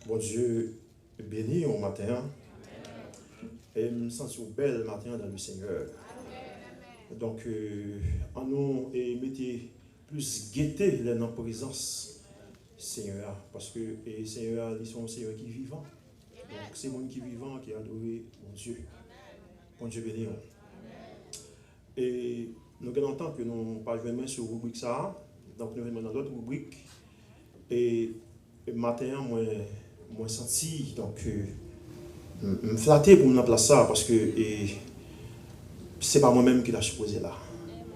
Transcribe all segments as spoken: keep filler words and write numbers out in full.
Bondye beni w maten an. E m santi w bèl maten an dans le Seigneur. Donk, euh, ann nou e mete plis gete lè nan prezans Senyè a, paske e Senyè a, li se yon Senyè ki vivan. Donk, se moun ki vivan ki adore Bondye. Bondye beni w. E nou gen lontan ke nou pa jwenn mwen sou ribrik sa a. Donk, nou jwenn mwen nan lòt ribrik. E maten an, mwen, mwen santi, donk, euh, m, m flate pou m nan plas sa a, paske e, se pa mwen menm ki ta sipoze la.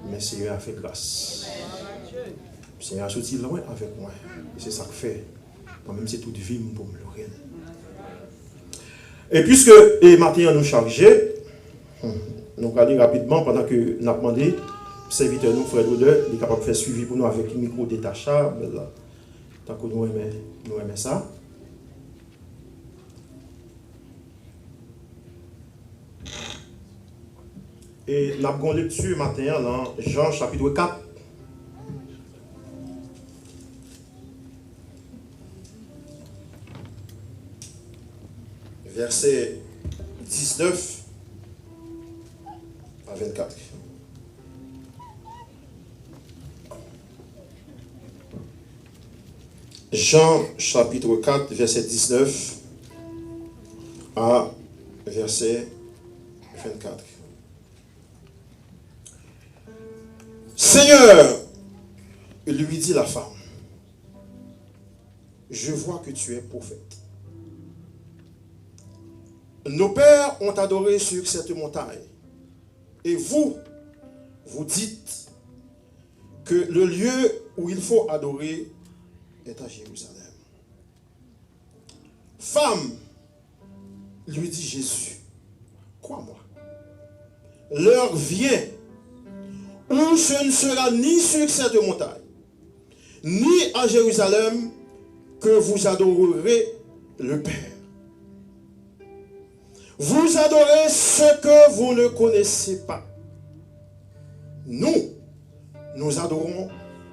Men Senyè a fè gras. Senyè a soti lwen avèk mwen. E se sa k fè, mwen menm, se tout vi m pou m lore l. E piske e maten an nou chaje, hmm, nou prale rapidman pandan ke n ap mande sèvitè nou, frè Lodè, li kapab fè swivi pou nou avèk mikwo detachab, tankou nou renmen, nou renmen sa. E n ap gen yon lekti maten an nan Jan chapit kat. Vèsè diznèf a vennkat. Jan chapit kat, vèsè diznèf a vèsè vennkat. Seigneur, lui dit la femme, je vois que tu es prophète. Nos pères ont adoré sur cette montagne, et vous, vous dites que le lieu où il faut adorer est à Jérusalem. Femme, lui dit Jésus, crois-moi, l'heure vient où ce ne sera ni sur cette montagne, ni à Jérusalem que vous adorerez le Père. Vous adorez ce que vous ne connaissez pas. Nous, nous adorons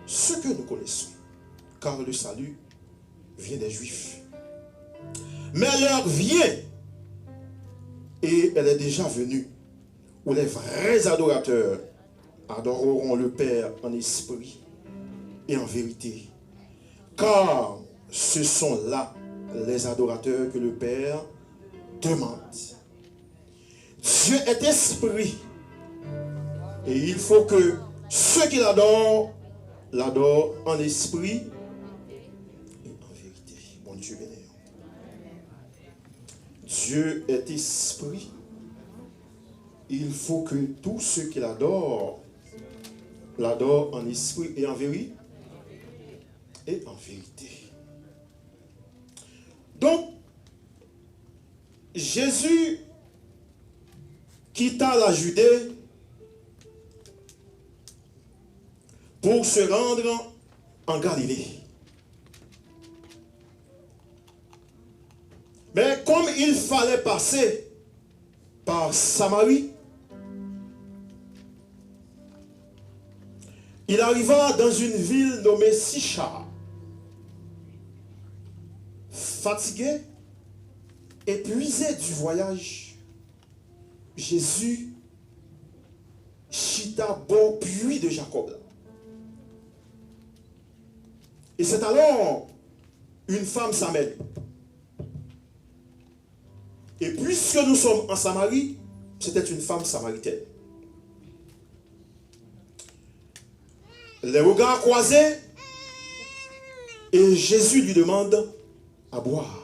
ce que nous connaissons, car le salut vient des Juifs. Mais l'heure vient, et elle est déjà venue, où les vrais adorateurs adoreront le Père en esprit et en vérité, car ce sont là les adorateurs que le Père demande. Dieu est esprit, et il faut que ceux qui l'adorent l'adorent en esprit et en vérité. Bondye beni nou. Dieu est esprit. Il faut que tous ceux qui l'adorent l'adorent en esprit et en vérité. Et en vérité. Donc, Jésus quitta la Judée pour se rendre en Galilée. Mais comme il fallait passer par Samarie, il arriva dans une ville nommée Sichar. Fatigué, épuisé du voyage, Jésus chita bò puits de Jacob la. Et c'est alors une femme samène. Et puisque nous sommes en Samarie, c'était une femme samaritaine. Les regards croisés, et Jésus lui demande à boire.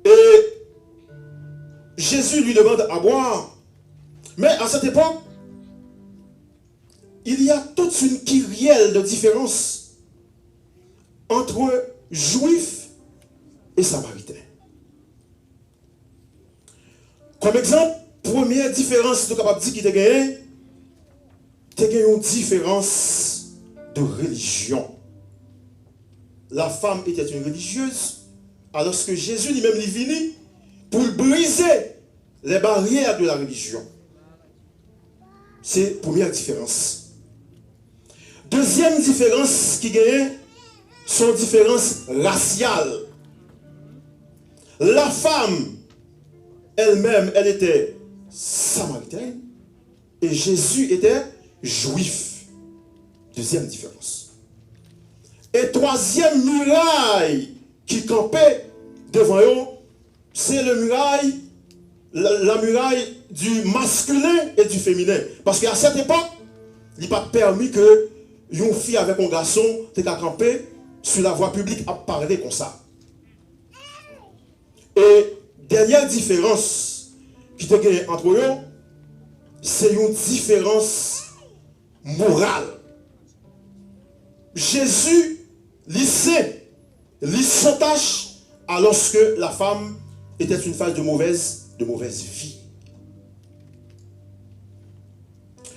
Et Jésus lui demande à boire. Mais à cette époque, il y a toute une kyrielle de différence entre Juifs et Samaritains. Kòm egzanp, premye diferans nou kapab di ki te genyen, te gen yon diferans de relijyon. La femme était une religieuse, alors que Jésus li menm li vini pou l brize les barrières de la religion. Se premye diferans. Dezyèm diferans ki genyen, se yon diferans rasyal. La femme, elle-même, elle était samaritaine et Jésus était juif. Dezyèm diferans. E twazyèm miray ki kanpe devan yo, se le miray, la, la muraille du masculin et du féminin. Paske a sèt epòk, li pa t pèmi ke yon fi avèk yon gason te ka kanpe sou lavwa piblik ap pale konsa. E dènyè diferans ki te genyen ant yo, se yon diferans moral. Jezi, li sen, li san tach, alors que la femme était une femme de mauvaise, de mauvaise vie.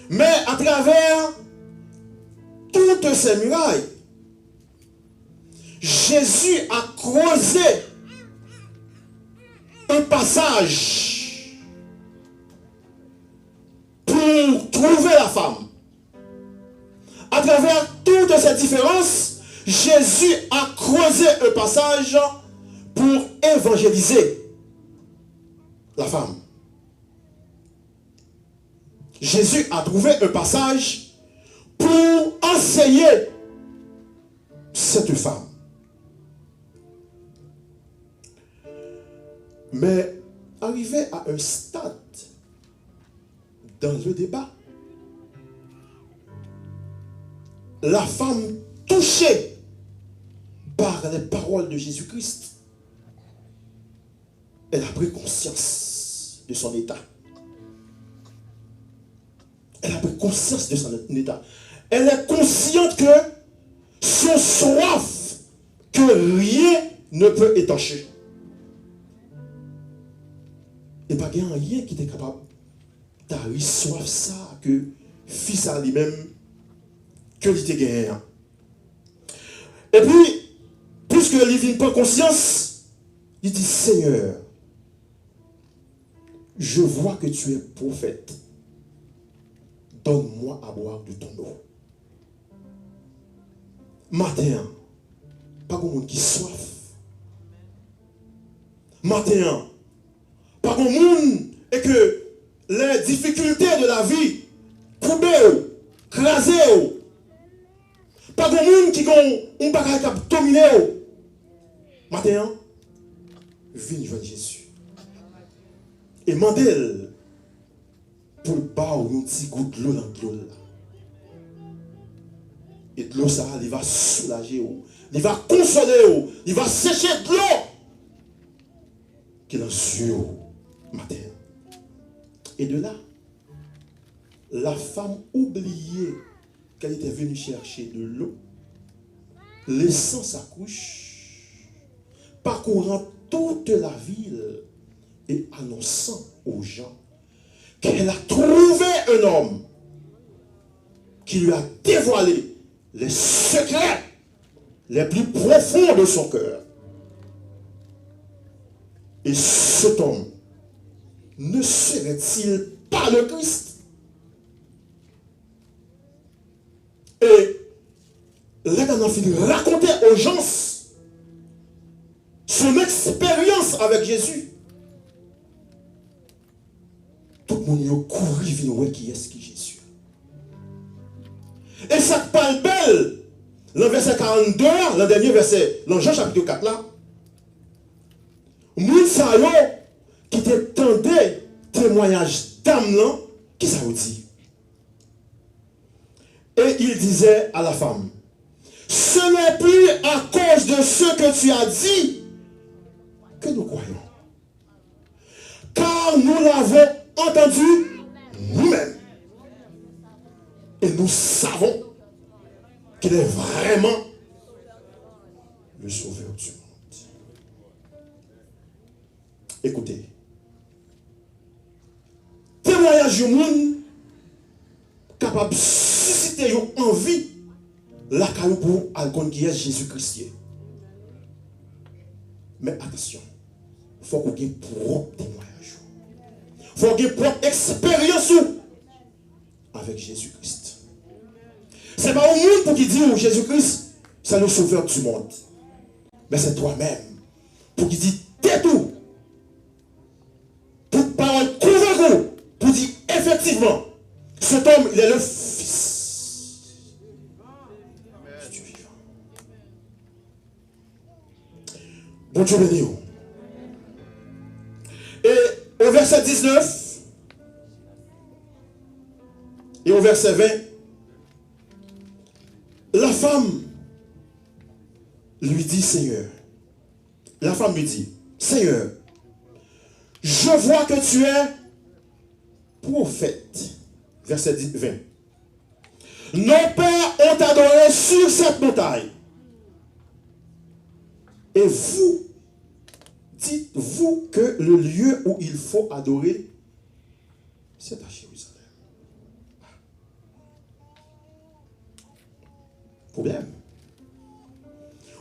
Mais à travers toutes ces murailles, Jésus a creusé un passage pour trouver la femme. À travers toutes ces différences, Jésus a creusé un passage pour évangéliser la femme. Jésus a trouvé un passage pour enseigner cette femme. Mais arrivé à un stade dans le débat, la femme touchée par les paroles de Jésus-Christ, elle a pris conscience de son état. Elle a pris conscience de son état. Elle est consciente que son soif que rien ne peut étancher. E pa gen anyen ki te kapab tari swaf sa ke fi sa li menm ke li te genyen an. Epi, puiske li vin pran konsyans, li di, Seigneur, je vois que tu es prophète. Donne-moi à boire de ton eau. Maten an, pa gen moun ki swaf. Maten an, pa gen moun e ke les difficultés de la vie koube w, kraze w. Pa gen moun ki gen yon bagay k ap domine w. Maten an, vin jwenn Jezi. E mande l pou l ba w yon ti gout dlo nan dlo l la. E dlo sa a, li va soulaje w, li va konsole w, li va seche dlo ki nan zye w maten an. Et de là, la femme oubliait qu'elle était venue chercher de l'eau, laissant sa cruche, parcourant toute la ville et annonçant aux gens qu'elle a trouvé un homme qui lui a dévoilé les secrets les plus profonds de son cœur. Et cet homme ne serait-il pas le Christ? E lè Dam nan fin rakonte ojans son eksperyans avèk Jezi, tout moun yo kouri vin wè kiyès ki Jezi. E sa k pa l bèl, nan vèsè karannde a, nan dènye vèsè, nan Jan chapit kat la, moun sa yo ki te tande temwayaj Dam nan, kisa yo di? Et il disait à la femme, ce n'est plus à cause de ce que tu as dit que nous croyons, car nous l'avons entendu nous-mêmes, et nous savons qu'il est vraiment le Sauveur du monde. Écoutez, temwayaj yon moun kapab sisite yon anvi lakay ou pou al konn kiyès Jezi Kris ye. Men atansyon, fòk ou gen pwòp temwayaj ou. Fòk ou gen pwòp eksperyans ou avèk Jezi Kris. C'est pas au monde pour qu'il dise Jésus-Christ, c'est le sauveur du monde. Mais c'est toi-même pour qu'il dise tête ou, pour parole convaincue, pour dire effectivement, cet homme, il est le Fils du Dieu vivant. Bondye beni w. E o vèsè diznèf e o vèsè ven, la femme lui dit, Seigneur, la femme lui dit, Seigneur, je vois que tu es prophète. Vèsè ven. Nos pères ont adoré sur cette montagne. Et vous, dites-vous que le lieu où il faut adorer, c'est à Jérusalem. Pwoblèm.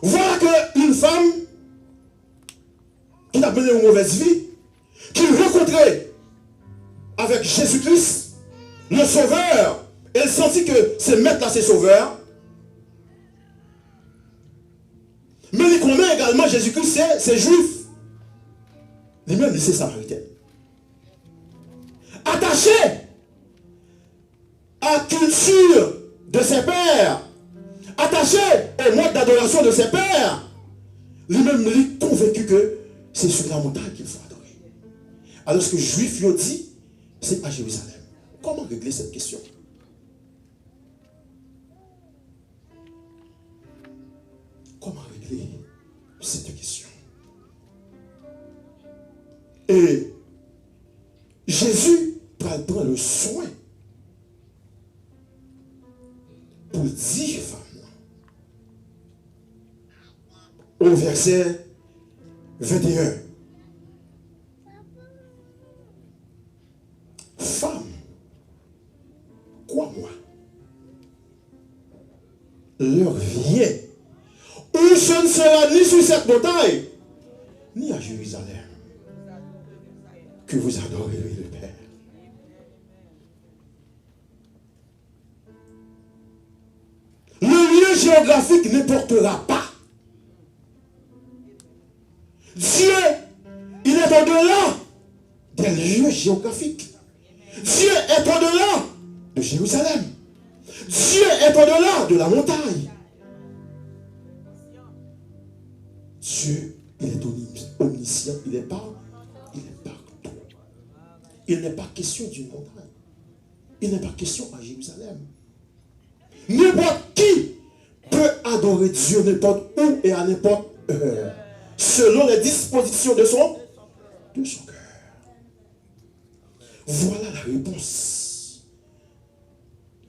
Voilà que une femme ki t ap mennen yon movèz vi, ki rankontre avèk Jezi Kris, le Sovè, e l santi ke se Mèt la, se Sovè a. Men li konnen egalman Jezi Kris se, se Jwif. Li menm, li se Samaritèn. Atache à culture de ses pères, attaché au mode d'adoration de ses pères, li menm li konvenki ke se sou la montagne qu'il faut adorer. Alòske Jwif yo di, se a Jerizalèm. Kòman regle sèt kesyon? Kòman regle sèt kesyon? E Jezi pral pran le swen pou l di fanm nan, o vèsè venteyen, Femme, crois-moi, l'heure vient où ce ne sera ni sur cette montagne, ni à Jérusalem, que vous adorerez le Père. Le lieu géographique n'importera pas. Dieu, il est au-delà des lieux géographiques. Dieu est au-delà de Jérusalem. Dieu est au-delà de la montagne. Dieu, il est omnis-, omniscient, il est par-, il est partout. Il n'est pas question d'une montagne. Il n'est pas question à Jérusalem. N'importe qui peut adorer Dieu n'importe où et à n'importe heure, selon les dispositions de son, de son cœur. Voilà la réponse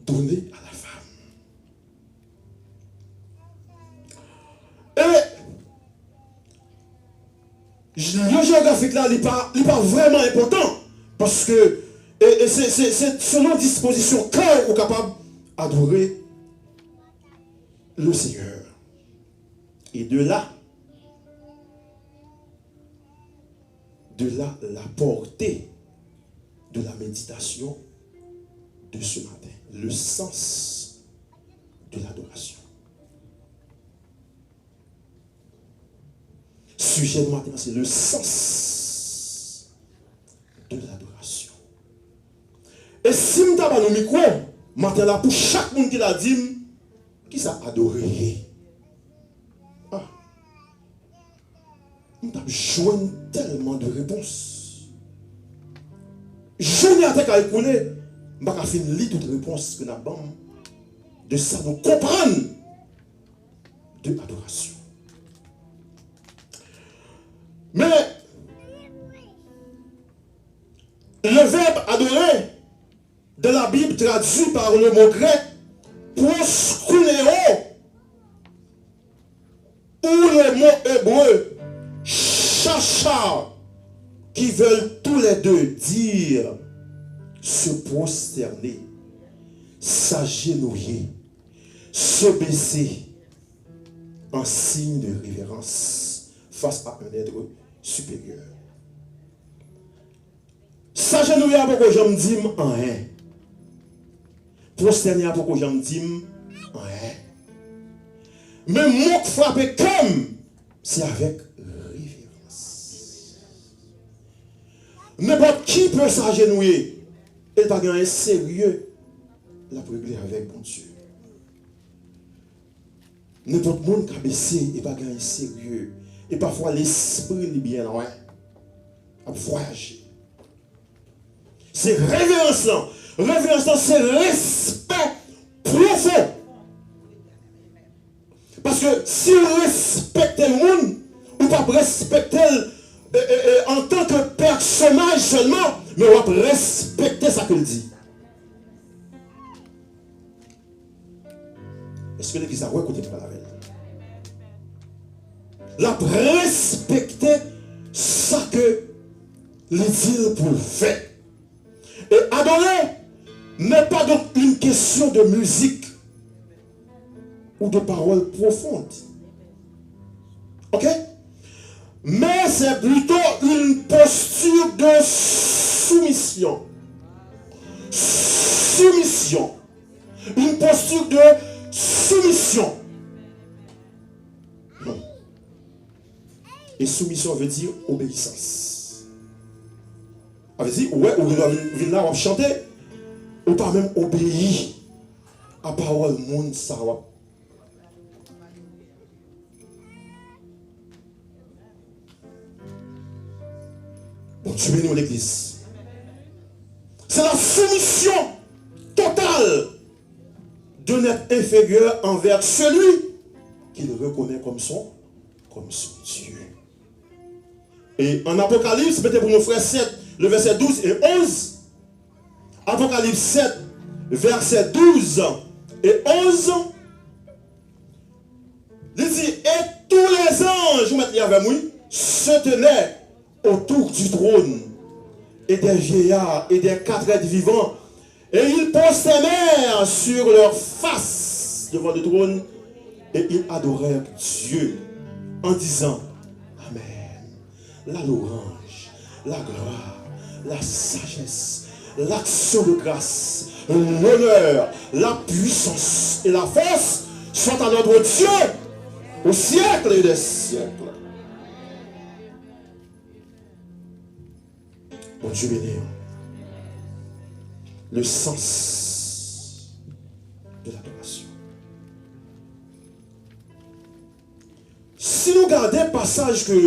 donnée à la femme. E lye jewografik la, li pa, li pa vrèman enpòtan, paske, e, e se, se, se selon dispozisyon kè w ou kapab adore le Seigneur. Et de là, de là, la portée de la méditation de ce matin, le sens de l'adoration. Sijè nou maten an, se le sens de l'adoration. E si m ta ba nou mikwo maten la, pou chak moun ki la di m, kisa adore ye? Ah. M t ap jwenn tèlman de repons. Jounen an te ka ekoule, m pa ka fin li tout repons ke n ap ban m de sa nou konprann de adorasyon. Men, le verbe adorer dans la Bible traduit par le mot grec proskuneo ou le mot hébreu shachar, qui veulent tous les deux dire se prosterner, s'agenouiller, se baisser en signe de révérence face à un être supérieur. S'agenouiller a poko janm di m anyen. Pwostène a poko janm di m anyen. Men mo k frape kè m, se avèk reverans. Nenpòt ki pè sa ajenouye, e l pa gen anyen serye l ap regle avèk Bondye. Nenpòt moun ka bese, e pa gen anyen serye. E pafwa lespri li byen lwen, ap vwayaje. Se reverans lan. Reverans lan se respè pwofon. Paske si w respekte yon moun, ou p ap respekte l, e, e, e, antanke pèsonaj sèlman, men w ap respekte sa ke l di. Èske legliz la wè kote m pral avè l? L ap respekte sa ke li di l pou l fè. Et adorer n'est pas donc une question de musique ou de paroles profondes. Ok? Mais c'est plutôt une posture de soumission. Soumission. Une posture de soumission. Hmm. E soumisyon vle di obeyisans. Sa vle di, ou wè, ou vin, vin la, w ap chante, ou pa menm obeyi a pawòl moun sa w ap. Bondye beni w, legliz. C'est la soumission totale d'un être inférieur envers celui qu'il reconnaît comme son, comme son Dieu. E an Apokalips, mete pou nou frè sèt, le vèsè douz e onz. Apokalips sèt, vèsè douz e onz. Li di, et tous les anges, ou mèt li avè m, wi, se tenaient autour du trône, et des vieillards, et des quatre êtres vivants, et ils prosternèrent sur leur face devant le trône, et ils adorèrent Dieu, en disant, Amen. La louange, la gloire, la sagesse, l'action de grâce, l'honneur, la puissance et la force soient à notre Dieu au siècle des siècles. Bondye beni w. Le sens de l'adoration. Si nou gade pasaj ke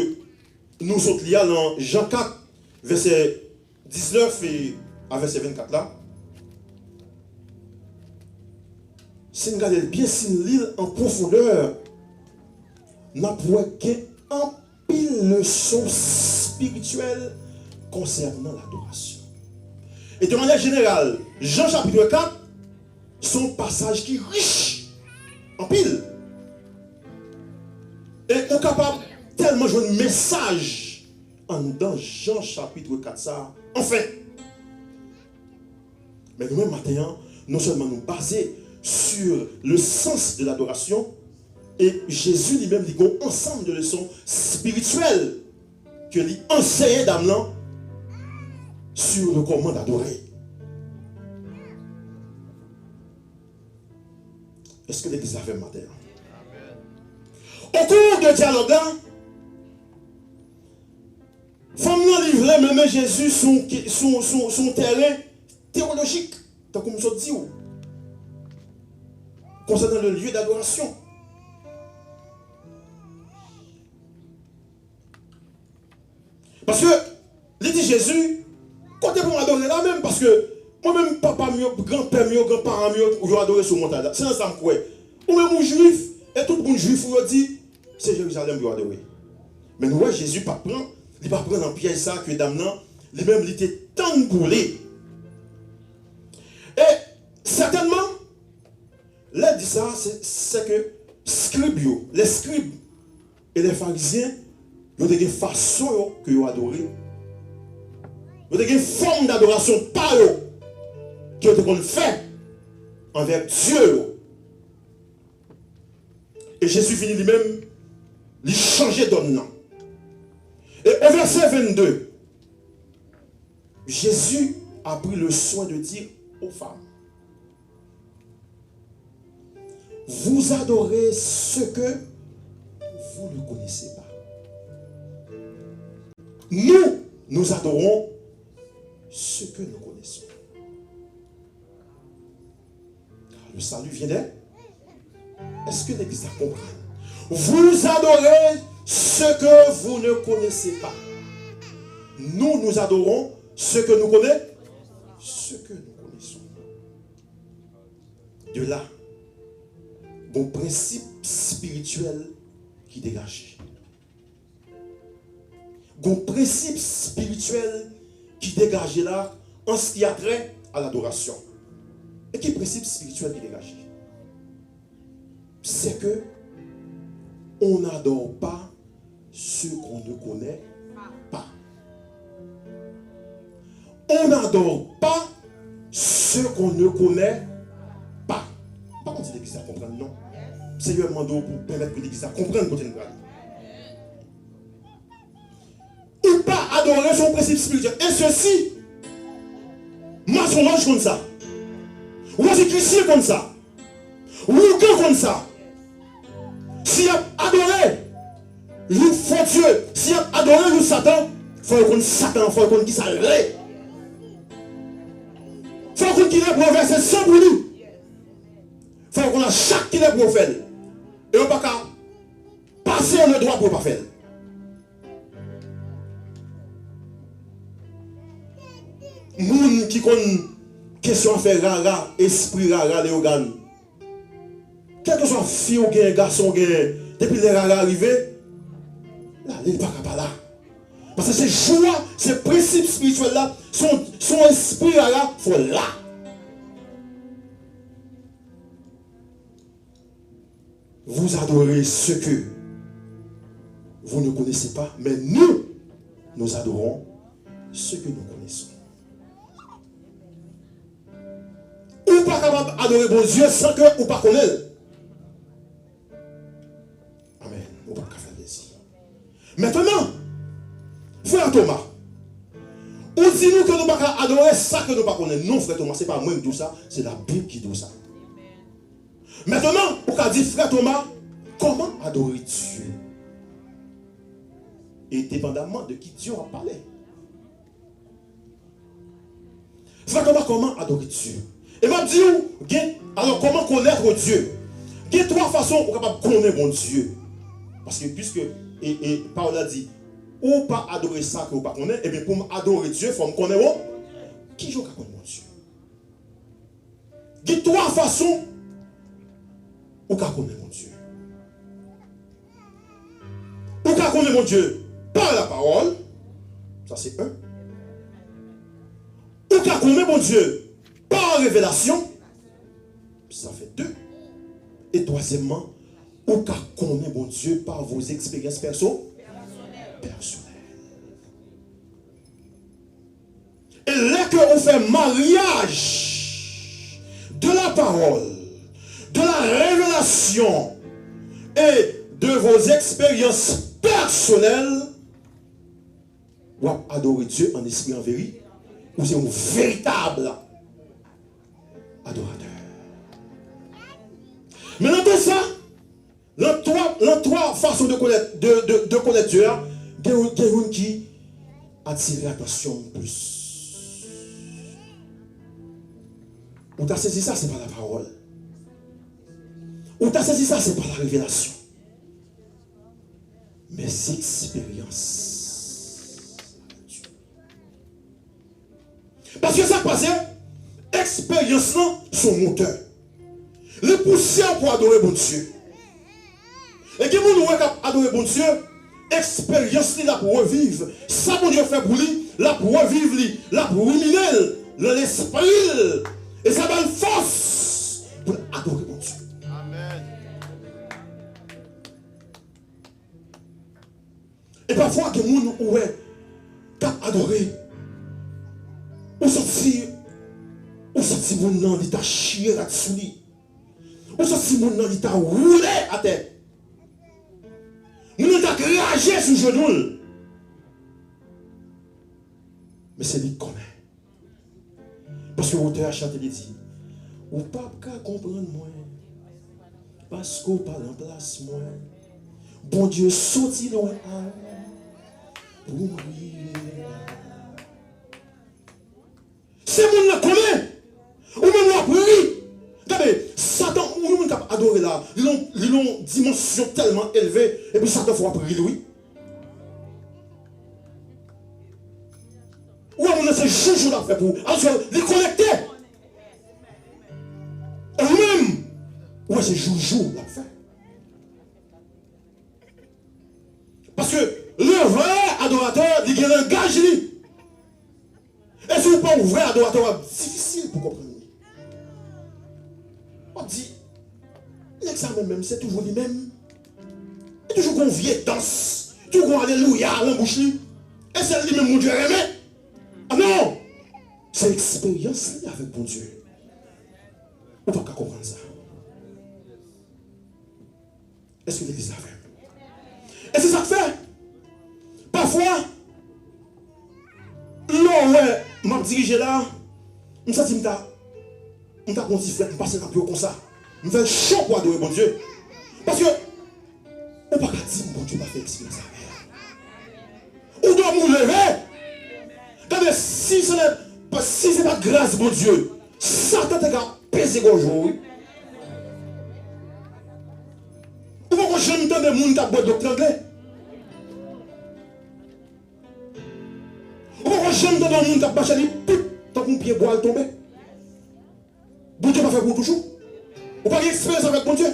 nou sot li a nan Jan kat, vèsè diznèf e a vèsè vennkat la, si n gade l byen, si n li l an pwofondè, n ap wè gen anpil leson espirityèl konsènan ladorasyon. E de manyè jeneral, Jan chapit kat, se yon pasaj ki rich anpil. E ou kapab tèlman jwenn mesaj anndan Jan chapit kat sa a. Anfen, men nou menm maten an, non sèlman nou baze sur le sens de l'adoration, e Jezi li menm li gen yon ansanm de leson espirityèl ke li anseye dam lan sur le comment d'adorer. Èske legliz la avè m maten an? Au cours de dyalòg la, fanm nan li vle mennen Jezi sou, sou, sou, sou yon tèren teyolojik, tankou m sot di w, konsènan le lieu d'adoration. Paske li di Jezi, kote pou m adore la menm? Paske mwen menm, papa m yo, granpè m yo, granparan m yo, yo adore sou montay la. Se nan sa m kwè. Ou menm ou jwif, e tout moun jwif ou yo di, se Jerizalèm pou yo adore. Men nou wè Jezi pa t pran, li pa pran nan pyèj sa ke dam nan, li menm li te tann pou li. E sètènman, lè di sa, se, se ke skrib yo, les scribes et les pharisiens, yo te gen fason yo ke yo adore. Yo te gen fòm dadorasyon pa yo ke yo te konn fè anvè dye yo. E Jezi vini li menm, li chanje dòn nan. E o vèsè vennde, Jésus a pris le soin de dire aux femmes, Vous adorez ce que vous ne connaissez pas. Nous, nous adorons ce que nous connaissons. Car le salut vient de... Èske legliz la konprann? Vous adorez ce que vous ne connaissez pas. Nous, nous adorons ce que nous connaissons. Ce que nous connaissons. De la, gon prensip espirityèl ki degaje. Gon prensip espirityèl ki degaje la an ce qui a trait à l'adoration. E ki prensip espirityèl ki degaje? C'est que on n'adore pas ce qu'on ne connaît pas. On n'adore pas ce qu'on ne connaît pas. Pa konn si legliz la konprann, non. Senyè mande w pou pèmèt ke legliz la konprann kote n prale. Ou pa adore, se yon prensip espirityèl. E sesi, masonlòj konn sa. Wozikrisyen konn sa. Wougan konn sa. Si y ap adore yon fo dye, si y ap adore yon satan, fò yo konn satan, fò yo konn kisa l ye. Fò yo konn kilè pou yo vèse san pou li. Fò yo konn a chak kilè pou yo fè l. E yo pa ka pase an de dwa pou yo pa fè l. Moun ki konn kesyon afè rara, espri rara, leyogàn. Kèlkeswa fi ou genyen, gason ou genyen, depi lè rara rive, l ale, l pa ka pa la. Paske se jou a, se prensip espirityèl la, se yon, se yon espri rara, fò l la. Vous adorez ce que vous ne connaissez pas, mais nous, nous adorons ce que nous connaissons. Ou pa kapab adore Bondye san ke ou pa konnen l. Amèn. Ou pa ka fè l plezi. Mentnan, frè Toma, ou di nou ke nou pa ka adore sa ke nou pa konnen. Non, frè Toma, se pa mwen ki di w sa, se Labib ki di w sa. Mentnan, ou ka di, frè Toma, kòman adore Dye? E depandamman de ki Dye w ap pale. Frè Toma, kòman adore Dye? E m ap di w, gen, alò, kòman konèt Dye? Gen twa fason ou kapab konnen Bondye. Paske, piske, e, e, pawòl la di, ou pa adore sa ke ou pa konnen, ebyen, pou m adore Dye, fò m konnen, bon, kijan ou ka konn Bondye? Gen twa fason ou ka konnen Bondye. Ou ka konnen Bondye pa lapawòl, sa se en. Ou ka konnen Bondye pa revelasyon, sa fè de. E twazyèmman, ou ka konnen Bondye pa vos expériences perso, pèsonèl. E lè ke ou fè maryaj de la parole, de la révélation et de vos expériences personnelles, w ap adore Dye an espri, an veri, ou se yon veritab adoratè. Men nan tou sa, Nan twa, nan twa fason de konèt, de, de, de konèt Dye a, gen, gen youn ki atire atansyon m plis. Ou ta sezi sa, se pa lapawòl. Ou ta sezi sa, se pa larevelasyon. Men se eksperyans. Paske sa k pase, eksperyans lan se yon motè. Li pouse w pou adore Bondye. E gen moun ou wè k ap adore Bondye, eksperyans li l ap reviv. Sa Bondye fè pou li, l ap reviv li, l ap rimine l nan lespri l. E sa ba l fòs pou l adore Bondye. Amèn. E pafwa gen moun ou wè k ap adore. Ou santi, ou santi moun nan li ta chire rad sou li. Ou santi moun nan li ta woule atè. Moun nan ta krache sou jenou l. Men se li k konnen. Paske otè a chante, li di, ou p ap ka konprann mwen. Paske w pa nan plas mwen. Bondye soti lwen al pou m rive la. Se moun nan konnen. Ou menm w ap ri. Gade, Satan, ou yon moun k ap adore la, li nan, li nan yon dimansyon tèlman elve, epi Satan fè w ap ri l, wi. Ou wè moun nan se joujou l ap fè pou ou. Alòske li konekte. E ou menm, ou wè se joujou l ap fè. Paske le vrè adoratè, li gen langaj li. E si w pa yon vrè adoratè, w ap difisil pou konprann li. W ap di, nèg sa menm, menm, se toujou li menm. Li toujou gon vye dans, toujou gon alelouya nan bouch li. E se li menm Bondye renmen. A non! Se eksperyans li avèk Bondye. Ou pa ka konprann sa. Èske legliz la avè m? E se sa k fè, pafwa, lè w wè m ap dirije la, m santi m ta, m ta pran yon ti frèt, m pase nan pye w konsa. M fè l cho pou adore Bondye. Paske, ou pa ka di m Bondye pa fè eksperyans avè w. Ou dòmi, ou leve. Gade, si se, si se pa gras Bondye, Satan te ka peze gòj ou, wi. Ou poko janm tande moun k ap bwè dlo k trangle. Ou poko janm tande yon moun k ap mache, li pip tankou yon pye bwa, l tonbe. Bondye pa fè pou ou toujou. Ou pa gen eksperyans avèk Bondye.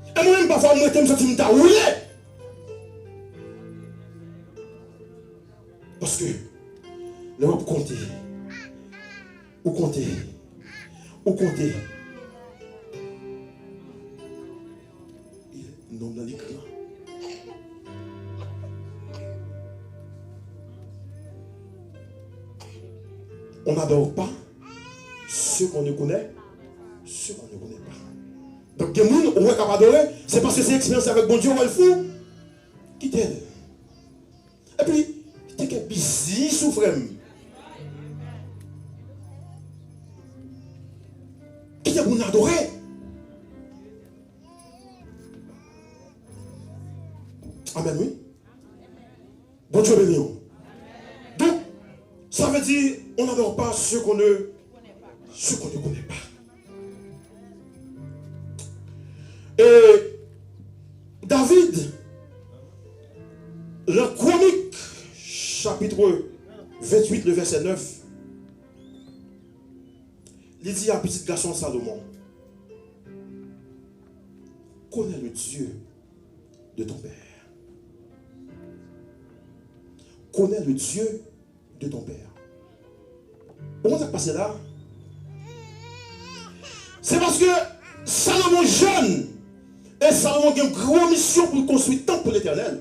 E mwen menm, pafwa, m rete, m santi m ta woule. Paske, lè w ap konte, ou konte, ou konte. Nonm nan li gran. On n'adore pas ce qu'on ne connaît, ce qu'on ne connaît pas. Donk, gen moun ou wè k ap adore, se paske se eksperyans avèk Bondye, ou wè l fou. Kite l. Epi, te gen biznis ou, frè m. Kite moun adore. Amèn, wi. Bondye beni w. Donk, sa vle di, on n'adore pas ce qu'on ne, ce qu'on ne connaît pas. Et David, nan Kwonik, chapit venntuit, le vèsè nèf, li di a pitit gason Salomon, connais le Dieu de ton père. Connais le Dieu de ton père. Ou konn sa k pase la? Se paske Salomon jèn, e Salomon gen gwo misyon pou l konstwi tanp pou Letènèl.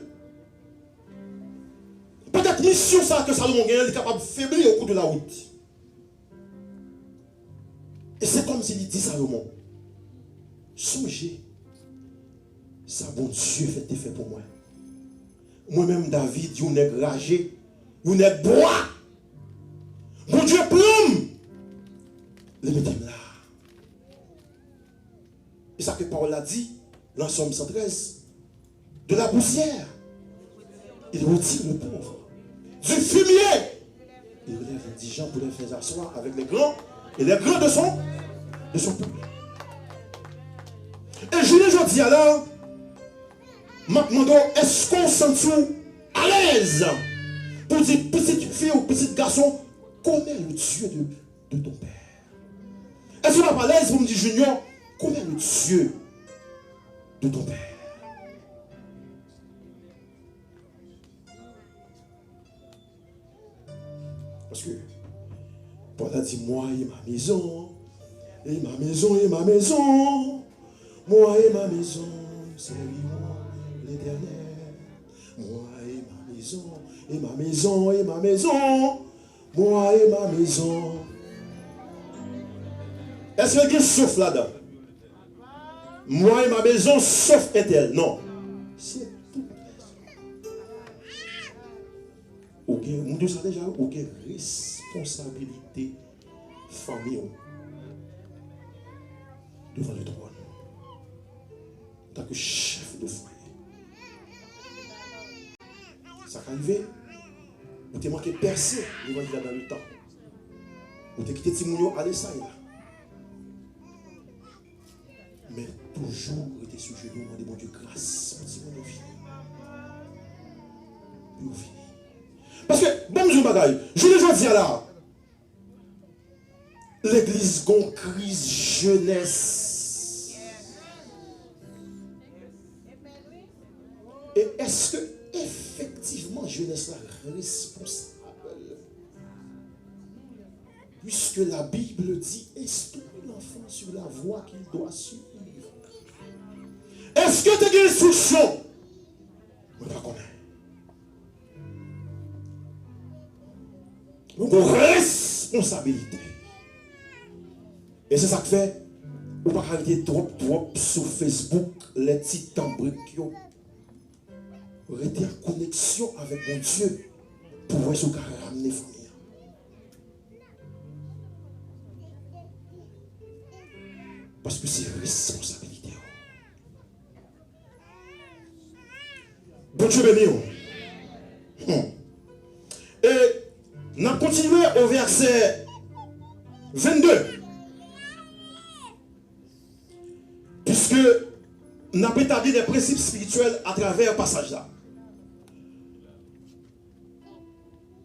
Petèt misyon sa a ke Salomon genyen, li kapab febli au cours de la route. E se kòmsi li di Salomon, sonje sa Bondye fè, te fè pou mwen. Mwen menm, David, yon nèg raje, yon nèg bwa. Bondye pran m, li mete m la. E sa ke pawòl la di nan Sòm san trèz, de la poussière, il retire le pauvre. Du fumier, il relève l'indigent pour les faire asseoir avec les grands et les grands de son, de son peuple. E jounen jodi a la, m ap mande w, èske w santi w alèz pou di pitit fi ou pitit gason, connais le Dieu de, de ton père? Èske w ap alèz pou m di Junior, connais le Dieu de ton père? Paske Pòl la di, moi et ma maison, et ma maison, et ma maison, moi et ma maison, nous servirons l'Éternel. Moi et ma maison, et ma maison, et ma maison, moi et ma maison. Èske gen sof ladan? Moi et ma maison, sauf entèl. Non. Se tout pèsonn. Ou gen, m di w sa deja, ou gen responsabilite fanmi w devan le tròn antanke chèf de fwaye. Sa ka rive, ou te manke pèse levanjil la nan letan. Ou te kite timoun yo ale sa e la. Men toujou rete sou jenou, mande Bondye gras pou timoun yo vini. Pou yo vini. Paske, ban m di w yon bagay, jounen jodi a la, legliz gon kriz jenès. E èske efektivman jenès la responsab? Puisque la Bible dit, instruis l'enfant sur la voie qu'il doit suivre. Èske te gen enstriksyon? Mwen pa konnen. Nou gon responsabilite. E se sa k fè, ou pa ka rete twòp, twòp sou Facebook, lè ti tan brik yo. Rete an koneksyon avèk Bondye pou wè si w ka ramne fanmi an. Paske se responsabilite w. Bondye beni w. Hmm. E n ap kontinye o vèsè vennde. Puisque n ap etabli de prensip espirityèl atravè pasaj la.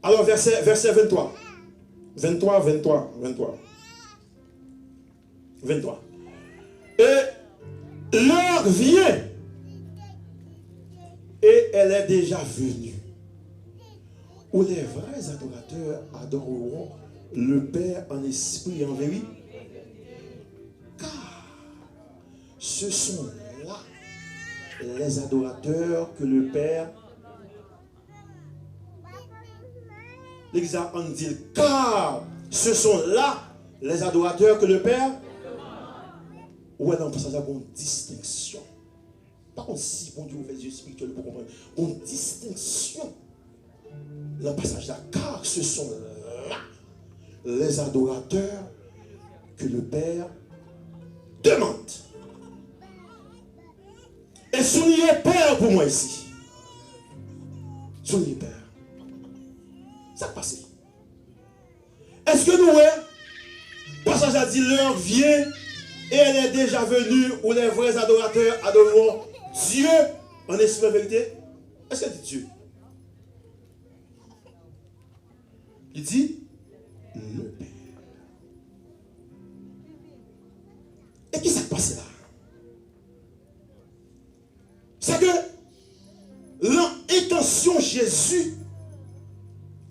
Alò, vèsè, vèsè venntwa. Venntwa, venntwa, venntwa. Venntwa. Et l'heure vient, et elle est déjà venue, où les vrais adorateurs adoreront le Père en esprit et en vérité. Car ce sont là les adorateurs que le Père Legliz la, ann di l, car ce sont là les adorateurs que le Père. Ou wè nan pasaj la, gon distenksyon. Pa konn si Bondye ouvè zye espirityèl pou konprann. Gon distenksyon nan pasaj la, car ce sont là les adorateurs que le Père demande. E souliye pè pou mwen isi. Souliye pè. Sa k pase? Èske nou wè? Pasaj la di, l'heure vient et elle est déjà venue où les vrais adorateurs adoreront Dieu en esprit et en vérité. Èske l di Dye? Li di, le Père. E ki sa k pase la? Se ke lan entansyon Jezi,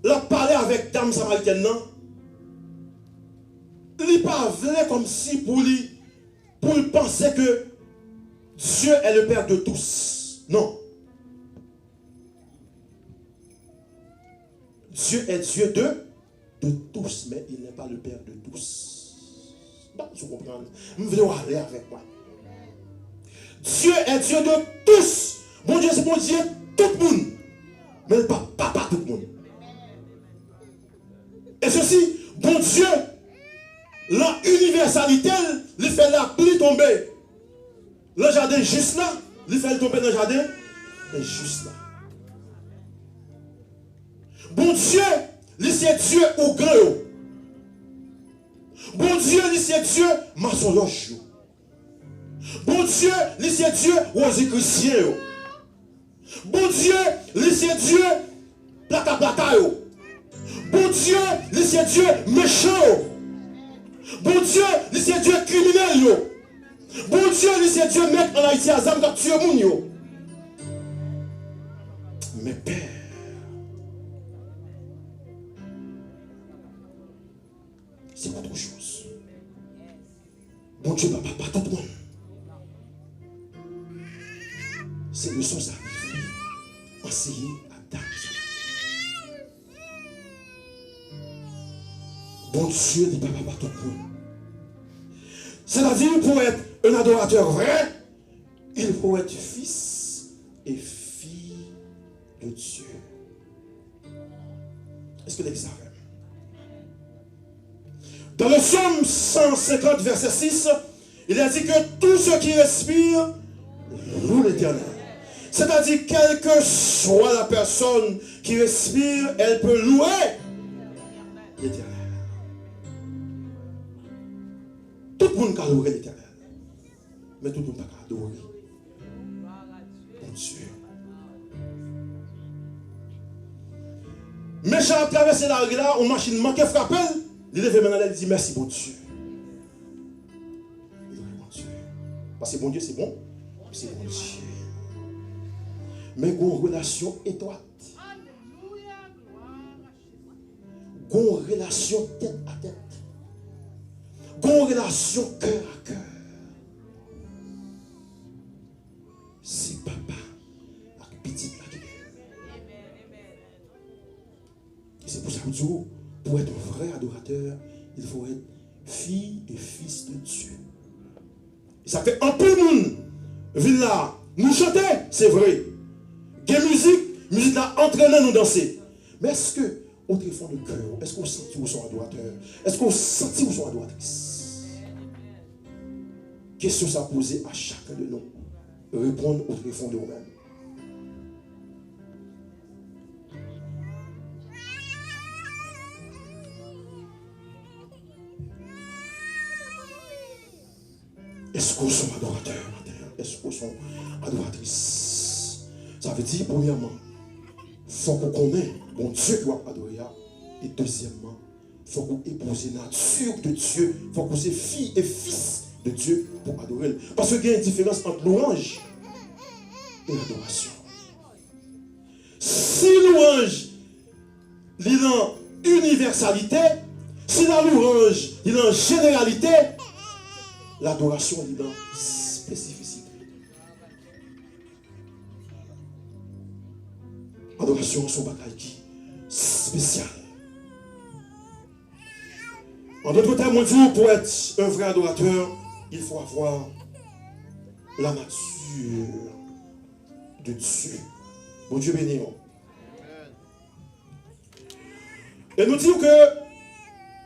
l ap pale avèk dam samarityèn nan, li pa vle kòmsi pou li, pou l panse ke Dieu est le Père de tous. Non. Dieu est Dieu de, de tous, mais il n'est pas le Père de tous. M pa konn si w konprann. M vle w ale avèk mwen. Dieu est Dieu de tous. Bondye se Bondye tout moun. Men l pa papa tout moun. E sesi, Bondye, lan inivèsalite l, li fè lapli tonbe lan jaden jis la, li fè l tonbe nan jaden enjis la. Bondye, li se Dye ougan yo. Bondye, li se Dye masonlòch yo. Bondye, li se Dye wozikrisyen yo. Bondye, li se Dye plaka plaka yo. Bondye, li se Dye mechan yo. Bondye, li se Dye kriminèl yo. Bondye, li se Dye nèg ann Ayiti a zam k ap tiye moun yo. Men Pè, se autre chose. Bondye pa papa tout moun. Se leson sa ki fè anseye a dam sa. Bondye li pa papa tout moun. C'est-à-dire, pour être un adorateur vrai, il faut être fils et fille de Dieu. Èske legliz avè m? Dans le psaume cent cinquante, verset six, il a dit que tout ce qui respire loue l'Éternel. C'est-à-dire, quelle que soit la personne qui respire, elle peut louer l'Éternel. Tout moun ka louwe Letènèl, men tout moun pa ka adore Bondye. Mecha ap travèse lari la, yon machin manke frape l, li leve men l anlè, li di, mèsi Bondye. Li leve Bondye. Paske Bondye se bon, se Bondye. Men gen yon relasyon etwat. Gon relasyon tèt a tèt. Gon relasyon kè a kè. Se papa ak pitit la ki gen. E se pou sa yo di w, pour être un vrai adorateur, il faut être fille et fils de Dieu. E sa k fè anpil moun vin la, nou chante, se vre. Gen mizik, mizik la antrennen nou danse. Men èske o trefon de kè w, èske w santi w se yon adoratè? Èske w santi w se yon adoratris? Kesyon sa poze a chacun de nous. Reponn o trefon de ou menm. Èske w se yon adoratè maten an? Èske w se yon adoratris? Sa vle di, premyèman, fòk ou konnen Bondye ke w ap adore a. E dezyèmman, fòk ou epouze nati de Dye. Fòk ou se fi e fis de Dye pou adore l. Paske gen diferans ant lwanj e adorasyon. Si lwanj li nan inivèsalite, si la lwanj li nan jeneralite, ladorasyon li nan espesifisite. Adorasyon an se yon bagay ki espesyal. En d'autres termes, mwen di w, pour être un vrai adorateur, il faut avoir la nature de Dieu. Bondye beni w. E nou di w ke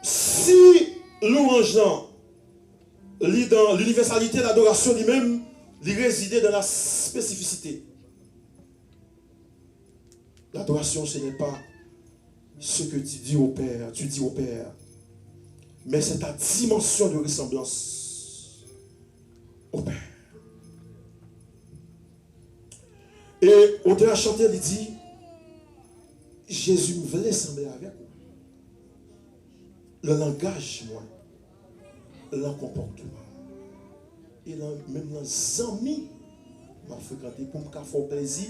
si lwanj lan, li dan linivèsalite, ladorasyon li menm, li rezide dan la spesifisite. L'adoration, ce n'est pas ce que tu dis au Père, tu dis au Père, mais c'est ta dimension de ressemblance au Père. E otè a chante, li di, Jezi, m vle sanble avèk ou. Nan langaj mwen, nan konpòtman, e nan, menm nan zanmi m ap frekante pou m ka fè w plezi.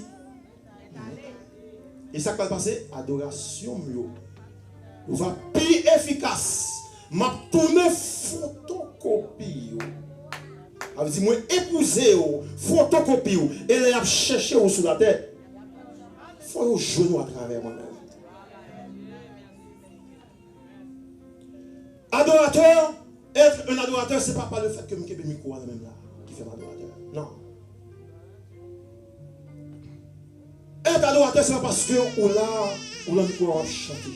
E sa k pral pase? Adorasyon m yo, yo va pi efikas. M ap tounen fotokopi yo. Sa vle di mwen epouze yo, fotokopi yo. E lè y ap chèche w sou latè, fò yo jwenn ou atravè mwen menm. Adoratè, être un adorateur, se pa pa le fèt ke m kenbe mikwo a nan men m la ki fè m adoratè. Non. Être adorateur, se pa paske ou la, ou nan mikwo a w ap chante.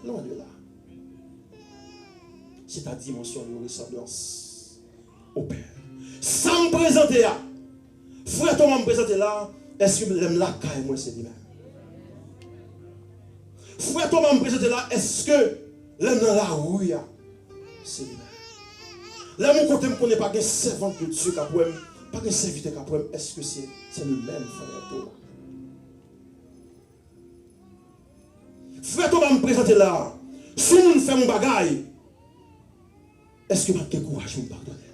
Loin de là. Se ta dimansyon de resanblans o Pè. Sa m prezante a, frè Toma m prezante la, èske lè m lakay mwen se li menm? Frè Toma m prezante la, èske lè m nan lari a se li menm? Lè m yon kote m konnen pa gen sèvant de Dye k ap wè m, pa gen sèvitè k ap wè m, èske se, se li menm frè Toma? Frè Toma m prezante la, si yon moun fè m yon bagay, èske m ap gen kouraj pou m padone l?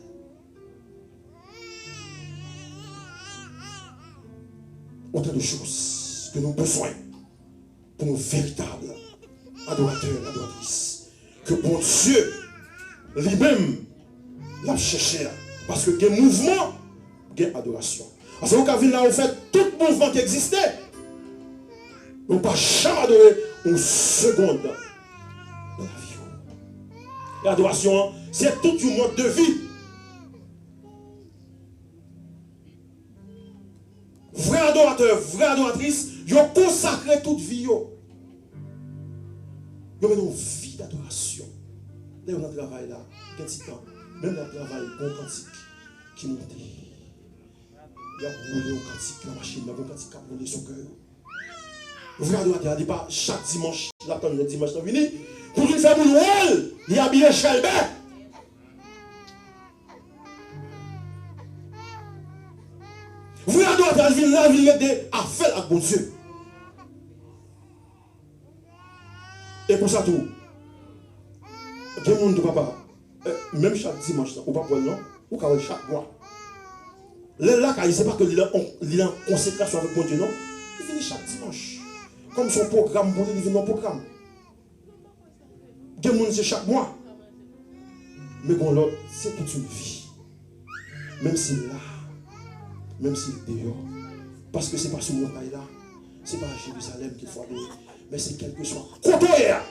Autant de choses que nous besoin pour nos véritables adorateurs et adoratrices. Ke Bondye li menm l ap chèche a. Paske gen mouvman, gen adorasyon. Paske ou ka vin la, ou fè tout mouvman ki egziste, men ou pa janm adore yon segonn nan lavi w. E adorasyon an, se tout yon mòd de vi. Vrè adoratè, vrè adoratris, yo konsakre tout vi yo. Yo mennen yon vi dadorasyon. Lè yo nan travay la, gen ti tan, menm lè y ap travay, gen yon kantik ki monte. Y ap woule yon kantik nan machin nan, gen yon kantik k ap woule sou kè yo. Vrè adoratè a, li pa chak dimanch, l ap tann lè dimanch lan vini, pou vin fè moun wè l, li abiye chèlbè. Vrè adoratè a, li vin la, li vin regle afè l ak Bondye. E konsa tou, gen moun tou papa, eh, menm chak dimanch lan, ou p ap wè l non, ou ka wè l chak mwa. Lè l lakay, se pa ke li nan, li nan konsekrasyon avèk Bondye non, li vini chak dimanch. Kòm se yon pwogram pou li, li vin nan pwogram. Gen moun se chak mwa. Men gen lòt, se tout yon vi. Menm si l la, menm si l deyò. Paske se pa sou montay la, se pa Jerizalèm ke l fò adore. Men se kèlkeswa kote w ye a.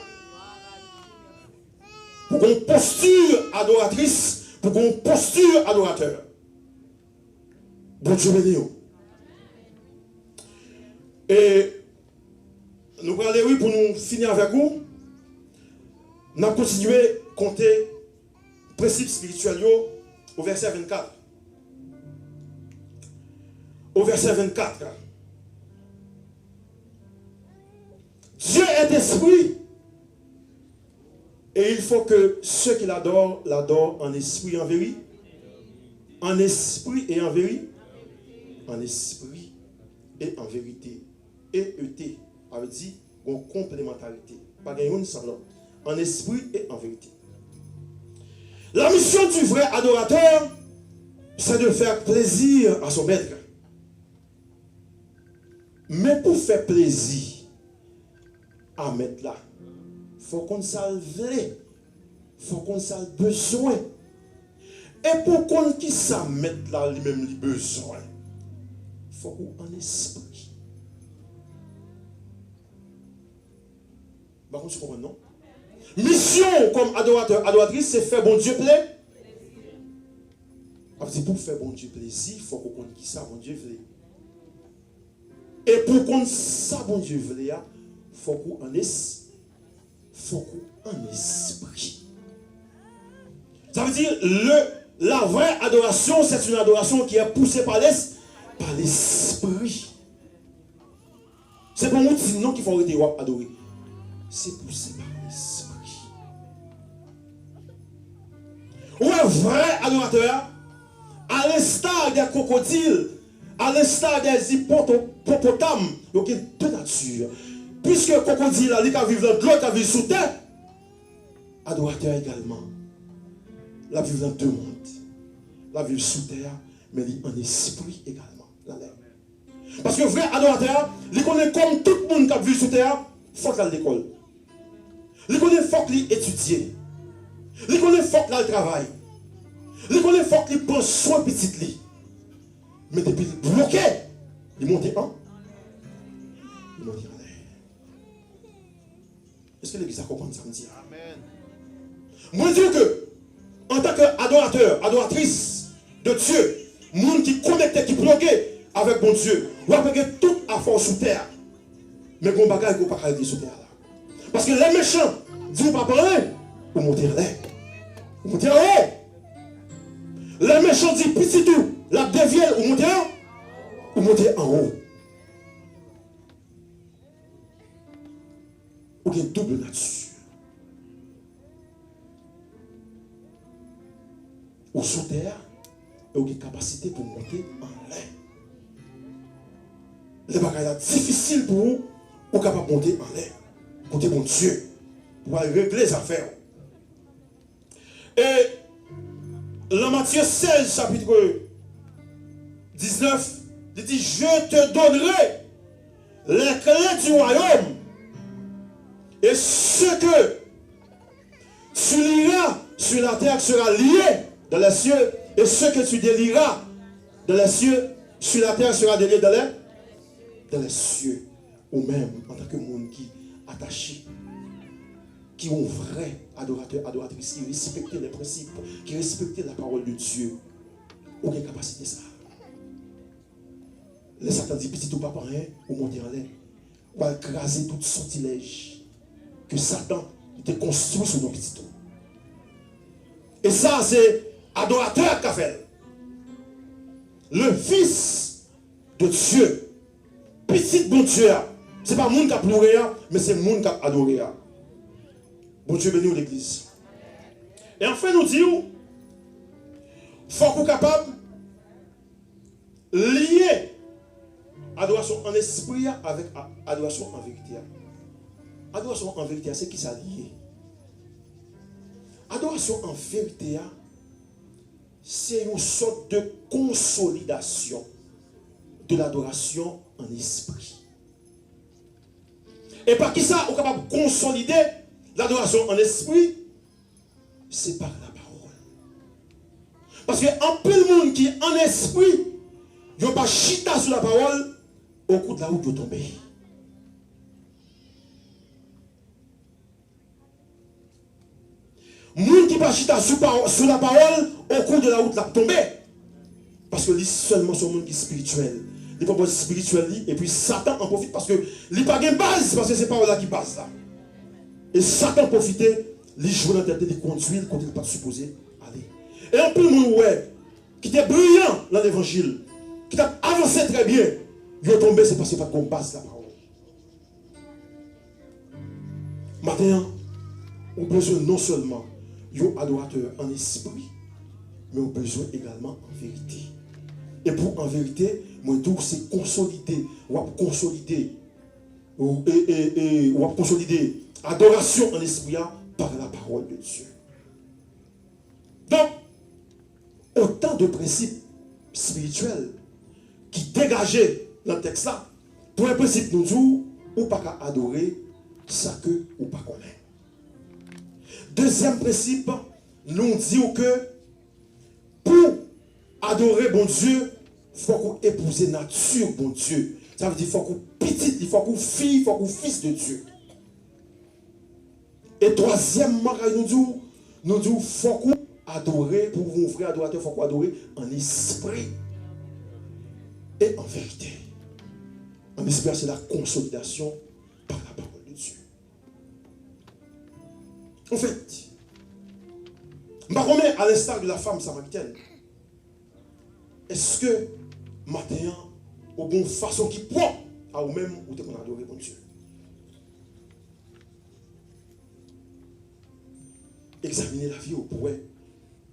Pou gen yon posti adoratris, pou gen yon posti adoratè. Bondye beni w. E nou prale, wi, pou nou fini avèk ou. N ap kontinye konte prensip espirityèl yo o vèsè vennkat. O vèsè vennkat. Dieu est esprit, et il faut que ceux qui l'adorent l'adorent en esprit et en vérité. En esprit et en vérité. En esprit et en vérité. E E T, sa vle di, gon konplemantarite. Pa gen youn san lòt. En esprit et en vérité. La mission du vrai adorateur, c'est de faire plaisir à son maître. Men pou fè plezi a mèt la, fò w konn sa l vle, fò w konn sa l bezwen. E pou w konn kisa mèt la li menm li bezwen, fòk ou an espri. M pa konn si w konprann non. Misyon w kòm adoratè, adoratris, se fè Bondye ple. Sa vle di pou w fè Bondye plezi, fòk ou konn kisa Bondye vle. E pou w konn sa Bondye vle a, fòk ou an es-, fòk ou an espri. Sa vle di, le, la vraie adoration, c'est une adoration qui est poussée par l'es-, par l'esprit. Se pa yon woutin non ki fè w rete w ap adore. Se pouse pa Lespri. Ou wè vrè adoratè a, a lensta de kwokodil, a lensta de ipopotam, yo gen de nati. Piske kwokodil la, li ka viv nan dlo, li ka viv sou tè, adoratè a egalman, l ap viv nan de mond. L ap viv sou tè a, men li an espri egalman, nan lè. Paske vrè adoratè a, li konnen kòm tout moun k ap viv sou tè a, fòk l al lekòl. Li konnen fòk li etidye. Li konnen fòk l al travay. Li konnen fòk li pran swen pitit li. Men depi l bloke, li monte an, li monte anlè. Èske legliz la konprann sa m di a? Amèn. Mwen di w ke, antanke adoratè, adoratris de Dye, moun ki konekte, ki ploge avèk Bondye, w ap regle tout afè w sou tè a. Men gen yon bagay ke w pa ka regle sou tè a la. Paske lè mechan di w pa pran anyen, ou monte anlè. Ou monte anwo. Lè mechan di pitit ou, l ap devye l, ou monte an, ou monte anwo. Ou gen doub nati. Ou sou tè a, e ou gen kapasite pou w monte anlè. Lè bagay la difisil pou ou, ou kapab monte anlè, kote Bondye, pou al regle zafè w. E nan Matye sèz, chapitre diznèf, li di, je te donnerai les clés du royaume, et ce que tu lieras sur la terre sera lié dans les cieux, et ce que tu délieras dans les cieux, sur la terre sera délié dans les, dans les cieux. Ou menm, antanke moun ki atache, ki yon vrè adoratè, adoratris, ki respekte les principes, ki respekte la parole de Dieu, ou gen kapasite sa. Lè Satan di pitit ou pa pran anyen, ou monte anlè. W al kraze tout sòtilèj ke Satan te konstwi sou non pitit ou. E sa, se adoratè a k ka fè l. Le Fils de Dieu. Pitit Bondye a. Se pa moun k ap loure a, men se moun k ap adore a. Bondye beni w, legliz. E anfen, nou di w, fòk ou kapab lye adorasyon an espri a avèk a-, adorasyon an verite a. Adorasyon an verite a, se kisa li ye? Adorasyon an verite a, se yon sòt de konsolidasyon de ladorasyon an espri. E pa kisa ou kapab konsolide ladorasyon an espri? Se pa lapawòl. Paske anpil moun ki an espri, yo pa chita sou lapawòl, au cours de la route, yo tonbe. Moun ki pa chita sou paw-, sou lapawòl, au cours de la route, l ap tonbe. Paske li sèlman se yon moun ki espirityèl. Li pran pòz espirityèl li, epi Satan an pwofite paske li pa gen baz, paske se pawòl la ki baz la. E Satan pwofite, li jwe nan tèt li, li kondui l kote li pa t sipoze ale. E anpil moun ou wè, ki te briyan nan levanjil, ki t ap avanse trè byen, yo tonbe, se paske pa t gen yon baz lapawòl. Maten an, ou bezwen non sèlman yon adoratè an espri, men ou bezwen egalman an verite. E pou an verite, mwen di w se konsolide, w ap konsolide, ou, e, e, e, w ap konsolide adorasyon an espri a par la parole de Dieu. Donk, otan de prensip espirityèl ki degaje nan tèks la. Premye prensip, nou di w, ou pa ka adore sa ke ou pa konnen. Dezyèm prensip, nou di w ke pou adore Bondye, fòk ou epouze nati Bondye. Sa vle di fòk ou pitit li, fòk ou fi, fòk ou fis de Dye. E twazyèm bagay nou di w, nou di w fòk ou adore, pou w yon vrè adoratè, fòk ou adore an espri e an verite. An espri a, se la konsolidasyon par la parole de Dieu. Anfèt, m pa konnen, à l'instar de la femme samaritaine, èske maten an, ou gen yon fason ki pwòp a ou menm ou te konn adore Bondye? Egzamine lavi w pou wè,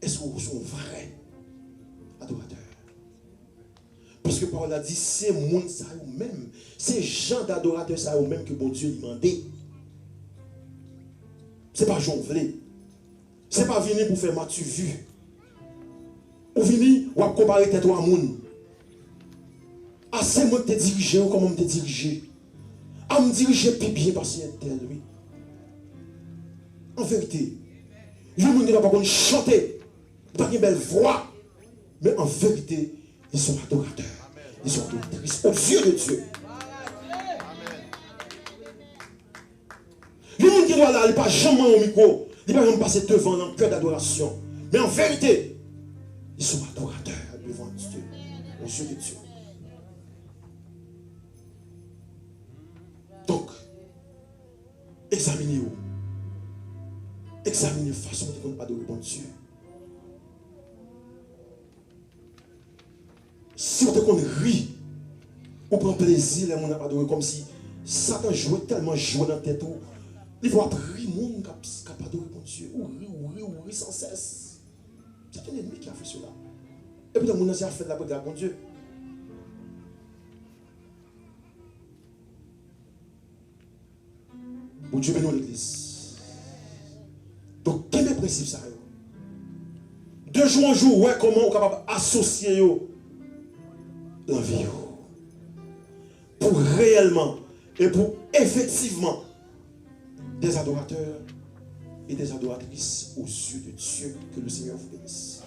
èske w se yon vrè adoratè? Paske pawòl la di, se moun sa yo menm, se jan dadoratè sa yo menm ke Bondye li mande. Se pa jan w vle. Se pa vini pou fè mativi. Ou vini, w ap konpare tèt ou a moun. A, se mwen ki te dirije yo, kòman m te dirije? A, m dirije pi byen pase entèl, wi. An verite, yon moun ki pa konn chante, li pa gen bèl vwa, men an verite, li se yon adoratè, li se yon adoratris aux yeux de Dieu. Yon moun ki dwe la, li pa janm manyen yon mikwo, li pa janm pase devan nan kè dadorasyon. Men an verite, li se yon adoratè devan Dye, aux yeux de Dieu. Donk, egzamine w. Egzamine fason w te konn adore Bondye. Si w te konn ri, ou pran plezi lè moun ap adore, kòmsi Satan jwe, tèlman jwe nan tèt ou, li fè w ap ri moun k ap, k ap adore Bondye. Ou ri, ou ri, ou ri sansès. C'est un ennemi qui a fait cela. Epi moun nan se afè l ap regle ak Bondye. Bondye beni w, legliz. Donk, kenbe prensip sa yo. De jou an jou, wè kòman ou kapab asosye yo nan vi w. Pou reyèlman e pou efektivman des adorateurs et des adoratrices aux yeux de Dieu. Que le Seigneur vous bénisse.